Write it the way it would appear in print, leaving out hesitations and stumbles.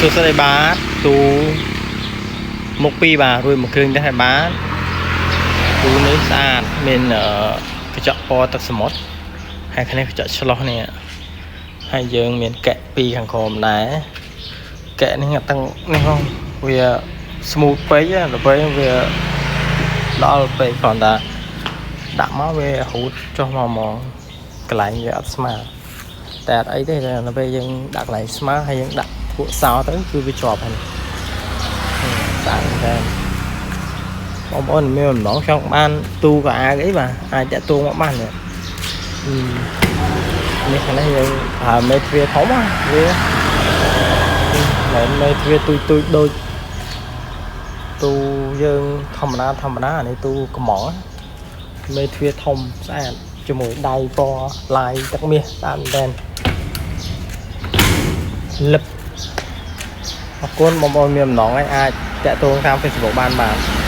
សួស្តីបាទទូមុខពីរបាទរួចមួយគ្រឿងដែរហើយបាទទូនេះស្អាតមានកញ្ចក់ពណ៌ទឹកសមុទ្រហើយខាងនេះកញ្ចក់ឆ្លោះនេះហើយយើងមានកែពីរខាងក្រោមដែរកែនេះងាត់ទាំងនេះហងវា smooth ពេកណាដល់ពេលវាដល់ពេកគ្រាន់តែដាក់មកវារូតចុះមកហ្មងកន្លែងវាអត់ស្មើតែអត់អីទេដល់ពេលយើងដាក់កន្លែងស្មើហើយយើងដាក់ពួកសោទៅគឺវាជាប់ហើយស្អាតមែនតើបងប្អូនមានបំណងចង់បានទូកៅអៅអីបាទអាចតាក់ទងមកបាននេះនេះខាងនេះយើងប្រើមេទ្វារធំណាវាមិនមេទ្វារទូចទូចដូចទូយើងធម្មតាធម្មតាអានេះទូកំងមេទ្វារធំស្អាតជាមួយដៃពណ៌ឡាយទឹកមាសស្អាតមែនតើលឹបអរគុណបងប្អូនមានបំណងហើយអាចតាក់ទងតាម Facebook បានបាទ។